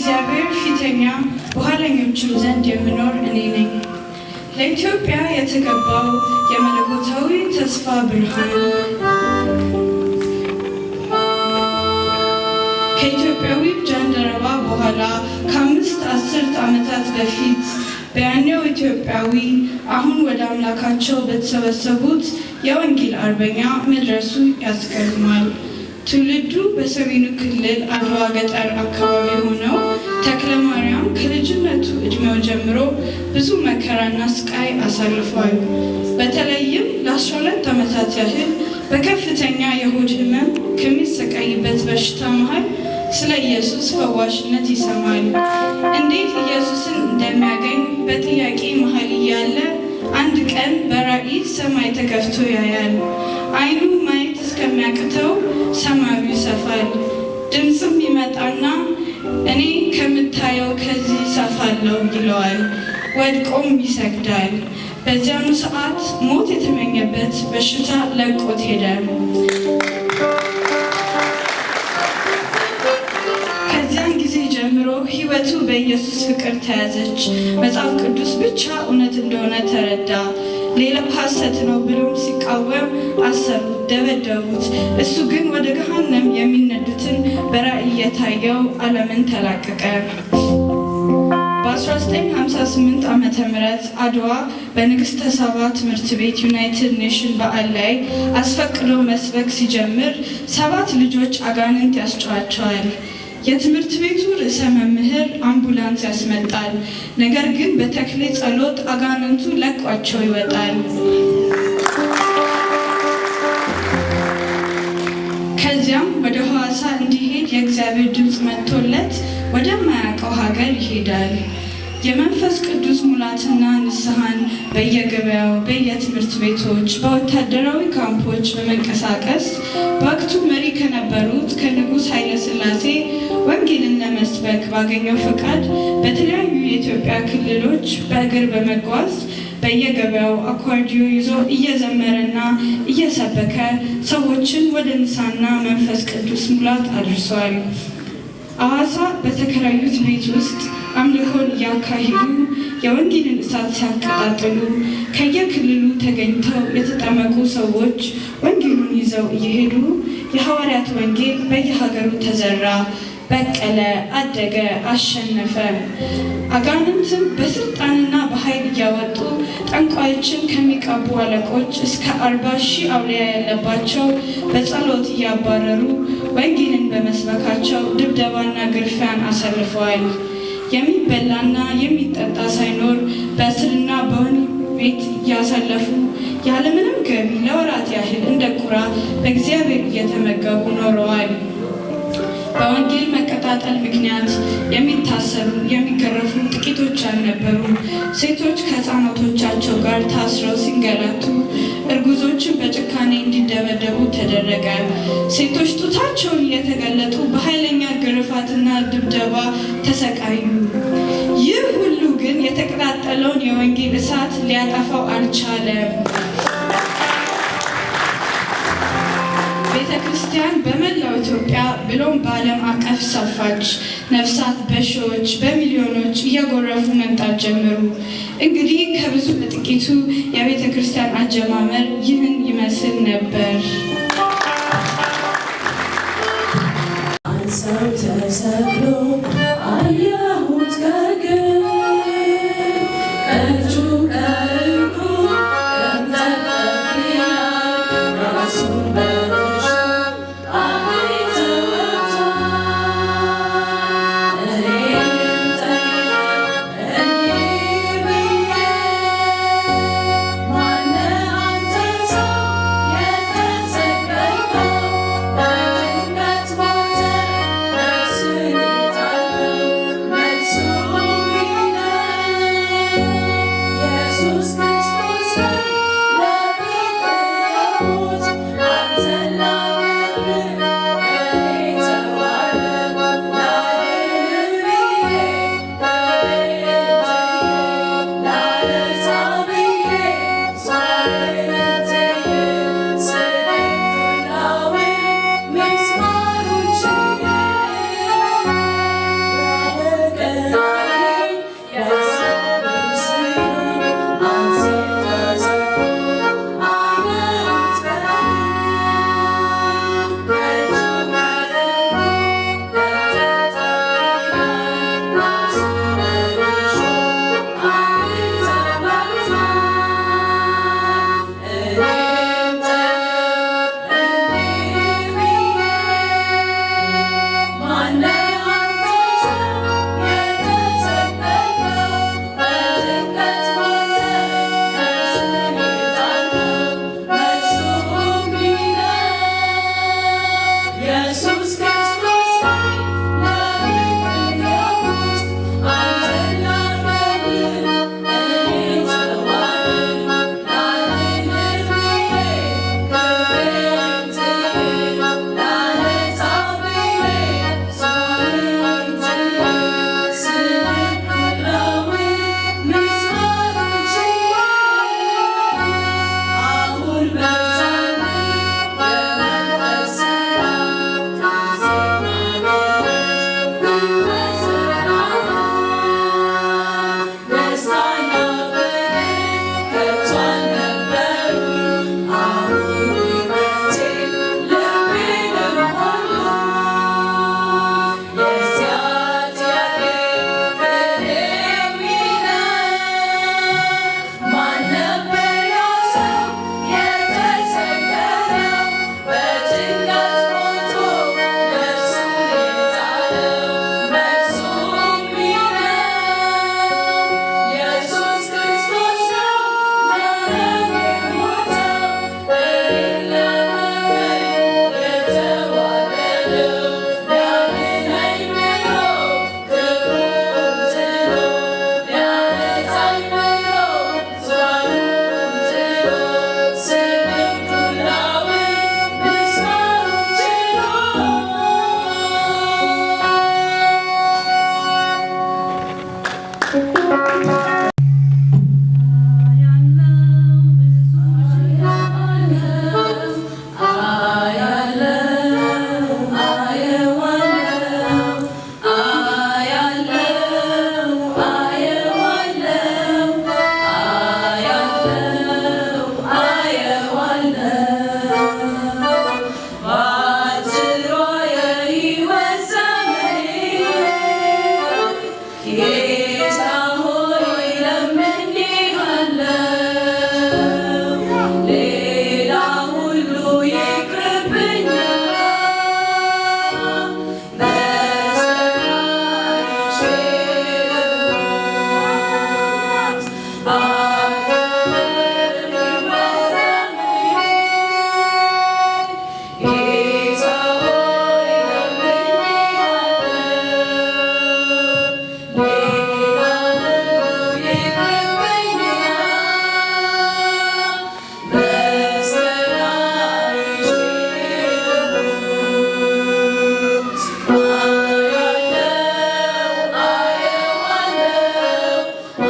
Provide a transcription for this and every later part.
እግዚአብሔር ፊተኛ በኋለኞችም ዘንድ የምኖር እኔ ነኝ። ለኢትዮጵያ የተገባው የመለኮታዊ ተስፋ ብርሃን ከኢትዮጵያዊ ጃንደረባ በኋላ ከ5 አስርት ዓመታት በፊት በያኔው ኢትዮጵያዊ አሁን ወደ አምላካቸው በተሰበሰቡት የወንጌል አርበኛ መድረሱ ያስገርማል። ትውልዱ በሰሜኑ ክልል አድዋ ገጠር አካባቢ ሆነው ተክለ ማርያም ከልጅነቱ ዕድሜው ጀምሮ ብዙ መከራና ስቃይ አሳልፏል። በተለይም ለ12 ዓመታት ያህል በከፍተኛ የሆድ ህመም ከሚሰቃይበት በሽታ መሃል ስለ ኢየሱስ ፈዋሽነት ይሰማል። እንዴት ኢየሱስን እንደሚያገኝ በጥያቄ መሃል እያለ አንድ ቀን በራእይ ሰማይ ተከፍቶ ያያል። ዓይኑ ማየት እስከሚያቅተው ሰማዩ ይሰፋል። ድምፅም ይመጣና እኔ ከምታየው ከዚህ ይሰፋለሁ ይለዋል። ወድቆም ይሰግዳል። በዚያኑ ሰዓት ሞት የተመኘበት በሽታ ለቆት ሄደ። ከዚያን ጊዜ ጀምሮ ሕይወቱ በኢየሱስ ፍቅር ተያዘች። መጽሐፍ ቅዱስ ብቻ እውነት እንደሆነ ተረዳ። ሌላው ሐሰት ነው ብሎም ሲቃወም አሰሩት፣ ደበደቡት። እሱ ግን ወደ ገሃነም የሚነዱትን በራእይ የታየው ዓለምን ተላቀቀ። በ1958 ዓ.ም. አድዋ በንግሥተ ሳባ ትምህርት ቤት United Nation በዓል ላይ አስፈቅዶ መስበክ ሲጀምር ሰባት ልጆች አጋንንት ያስጨዋቸዋል። የትምህርት ቤቱ ርዕሰ መምህር አምቡላንስ ያስመጣል። ነገር ግን በተክሌ ጸሎት አጋንንቱ ለቋቸው ይወጣል። ከዚያም ወደ ሐዋሳ እንዲሄድ የእግዚአብሔር ድምፅ መጥቶለት ወደማያውቀው ሀገር ይሄዳል። የመንፈስ ቅዱስ ሙላትና ንስሐን በየገበያው፣ በየትምህርት ቤቶች፣ በወታደራዊ ካምፖች በመንቀሳቀስ በወቅቱ መሪ ከነበሩት ከንጉሥ ኃይለ ሥላሴ ወንጌልን ለመስበክ ባገኘው ፈቃድ በተለያዩ የኢትዮጵያ ክልሎች በእግር በመጓዝ በየገበያው አኳርዲዮ ይዞ እየዘመረና እየሰበከ ሰዎችን ወደ ንስሐና መንፈስ ቅዱስ ሙላት አድርሷል። አዋሳ በተከራዩት ቤት ውስጥ አምልኮን እያካሄዱ የወንጌልን እሳት ሲያቀጣጥሉ ከየክልሉ ተገኝተው የተጠመቁ ሰዎች ወንጌሉን ይዘው እየሄዱ የሐዋርያት ወንጌል በየሀገሩ ተዘራ፣ በቀለ፣ አደገ፣ አሸነፈ። አጋንንትን በስልጣንና በኃይል እያወጡ ጠንቋዮችን ከሚቀቡ አለቆች እስከ 40,000 አውሊያ ያለባቸው በጸሎት እያባረሩ ወንጌልን በመስበካቸው ድብደባና ግርፊያን አሳልፈዋል። የሚበላና የሚጠጣ ሳይኖር በእስርና በወህኒ ቤት እያሳለፉ ያለምንም ገቢ ለወራት ያህል እንደ ቁራ በእግዚአብሔር እየተመገቡ ኖረዋል። በወንጌል መቀጣጠል ምክንያት የሚታሰሩ የሚገረፉ ጥቂቶች አልነበሩ። ሴቶች ከሕፃናቶቻቸው ጋር ታስረው ሲንገላቱ፣ እርጉዞችን በጭካኔ እንዲደበደቡ ተደረገ። ሴቶች ጡታቸውን እየተገለጡ በኃይለኛ ግርፋትና ድብደባ ተሰቃዩ። ይህ ሁሉ ግን የተቀጣጠለውን የወንጌል እሳት ሊያጠፋው አልቻለም። ቤተ ክርስቲያን በመላው ኢትዮጵያ ብሎም በዓለም አቀፍ ሰፋች። ነፍሳት በሺዎች በሚሊዮኖች እየጎረፉ መምጣት ጀመሩ። እንግዲህ ከብዙ በጥቂቱ የቤተ ክርስቲያን አጀማመር ይህን ይመስል ነበር። ሰው ተሰቅሎ አየሁት ከግር ከእጁ ከእግሩ ደም ጠብጠብ ይላል ራሱን በእሾህ አክሊል ተወግቷል። እኔም ጠየቅሁ እንዲህ ብዬ ማነህ አንተ ሰው የተሰቀልከው በድንገት ሞተህ ነፍስህን የጣልከው አየዋለው አያለው አየዋለው አያለው አየዋለው ባጭሯ የሕይወት ዘመኔ ጌታ ሆይ ለምኜሃለው፣ ሌላ ሁሉ ይቅርብኝና መስቀል ይዤ ልሙት። ባጭር የሕይወት ዘመኔ ጌታ ሆይ ለምኜሃለው፣ ሌላ ሁሉ ይቅርብኝና መስቀል ይዤ ልሙት። አያለው አየዋለው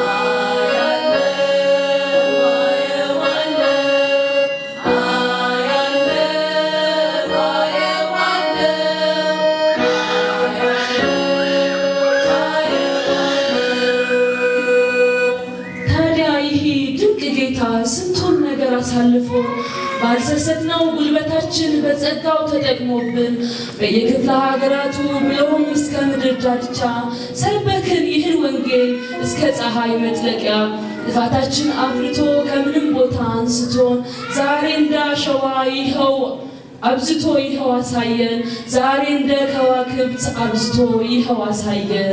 አያለው አየዋለው አያለው አየዋለው ታዲያ ይህ ድንቅ ጌታ ስንቱን ነገር አሳልፎ ባልሰሰትነው ጉልበታችን በጸጋው ተጠቅሞብን በየክፍለ ሀገራቱ ብለውም እስከ ምድር ዳርቻ ሰበክን ይህን ወንጌል እስከ ፀሐይ መጥለቂያ። ልፋታችን አፍርቶ ከምንም ቦታ አንስቶን ዛሬ እንደ አሸዋ ይኸው አብዝቶ ይኸው አሳየን። ዛሬ እንደ ከዋክብት አብዝቶ ይኸው አሳየን።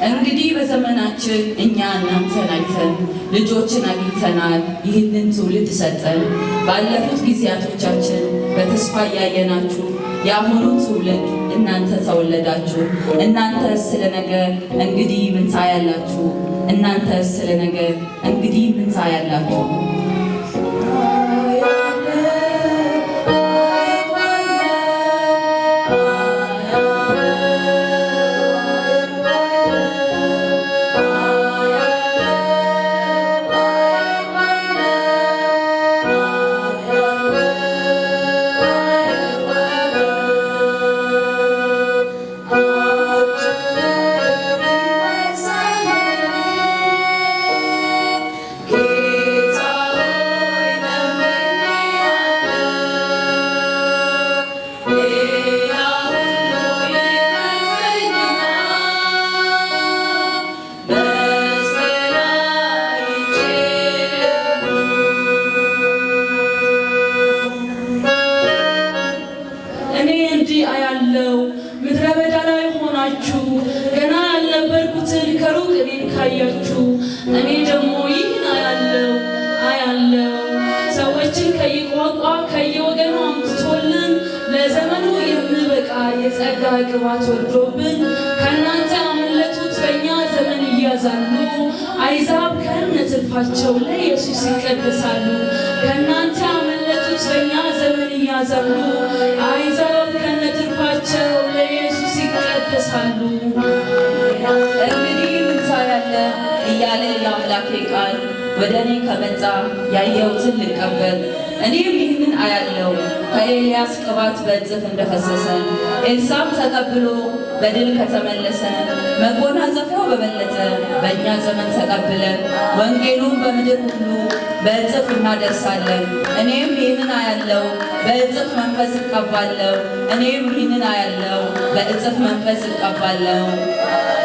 እንግዲህ በዘመናችን እኛ እናንተን አይተን ልጆችን አግኝተናል፣ ይህንን ትውልድ ሰጠን። ባለፉት ጊዜያቶቻችን በተስፋ እያየናችሁ የአሁኑ ትውልድ እናንተ ተወለዳችሁ። እናንተ ስለ ነገ እንግዲህ ምን ታያላችሁ? እናንተ ስለ ነገ እንግዲህ ምን ታያላችሁ? ጌታ ሆይ ሌላ ሁሉ ይቅርብኝና መስቀል ይዤ እኔ እንዲህ አያለው ምድረ በዳ ላይ ሆናችሁ ገና ያልነበርኩትን ከሩቅ እኔን ካያችሁ፣ እኔ ደግሞ ይህን አያለው አያለው ሰዎችን ከየቋንቋ ከየወገኑ አምጥቶልን ለዘመኑ የሚበቃ የጸጋ ቅባት ወርዶብን ከእናንተ ያመለጡት በእኛ ዘመን ይያዛሉ። አሕዛብ ከነትርፋቸው ለኢየሱስ ይቀደሳሉ። ከእናንተ ያመለጡት በእኛ ዘመን ይያዛሉ። አሕዛብ ከነትርፋቸው ለኢየሱስ ይቀደሳሉ። እንግዲህ ምን ታያለህ እያለ የአምላኬ ቃል ወደ እኔ ከመጣ ያየሁትን ልቀበል። እኔም ይህንን አያለው ከኤልያስ ቅባት በእጥፍ እንደፈሰሰ፣ ኤልሳም ተቀብሎ በድል ከተመለሰ፣ መጎናጸፊያው በበለጠ በእኛ ዘመን ተቀብለን ወንጌሉን በምድር ሁሉ በእጥፍ እናደርሳለን። እኔም ይህንን አያለው በእጥፍ መንፈስ እቀባለሁ። እኔም ይህንን አያለው በእጥፍ መንፈስ እቀባለሁ።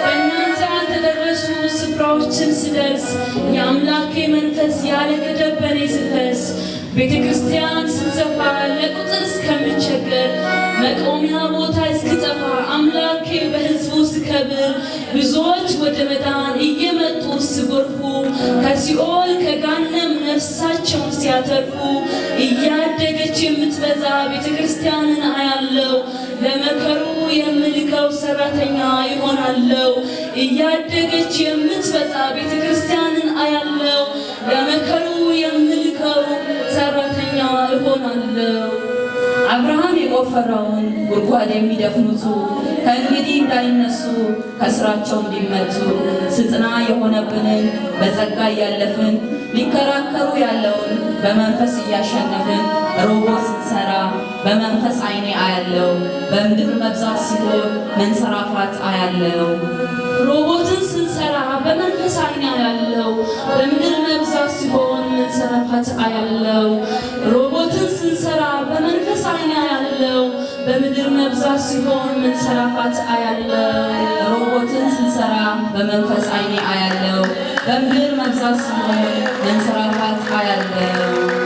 በእናንተ ያልተደረሱ ስፍራዎችን ስደርስ የአምላኬ መንፈስ ያለ ገደብ በእኔ ስፈስ ቤተ ክርስቲያን ስትሰፋ ለቁጥር እስከምቸገር መቆሚያ ቦታ እስክጠፋ አምላኬ በሕዝቡ ስከብር ብዙዎች ወደ መዳን እየመጡ ስጎርፉ ከሲኦል ከገሃነም ነፍሳቸውን ሲያተርፉ እያደገች የምትበዛ ቤተ ክርስቲያንን አያለው። ለመከሩ የምልከው ሰራተኛ ይሆናለው። እያደገች የምትበዛ ቤተ ክርስቲያንን አያለው። ለመከሩ የምልከው ሰራተኛ እሆናለው። አብርሃም የቆፈረውን ጉድጓድ የሚደፍኑቱ ከእንግዲህ እንዳይነሱ ከስራቸው እንዲመቱ፣ ስጥና የሆነብንን በጸጋ እያለፍን፣ ሊከራከሩ ያለውን በመንፈስ እያሸነፍን፣ ሮቦት ስንሰራ በመንፈስ ዓይኔ አያለው፣ በምድር መብዛት ሲሆን መንሰራፋት አያለው። ሮቦትን ስንሰራ በመንፈስ ዓይን አያለው፣ በምድር መብዛት ሲሆን መንሰራፋት አያለው። ሮቦትን ስንሰራ በመንፈስ ዓይን አያለው፣ በምድር መብዛት ሲሆን መንሰራፋት አያለው። ሮቦትን ስንሰራ በመንፈስ ዓይኔ አያለው፣ በምድር መብዛት ሲሆን መንሰራፋት አያለው።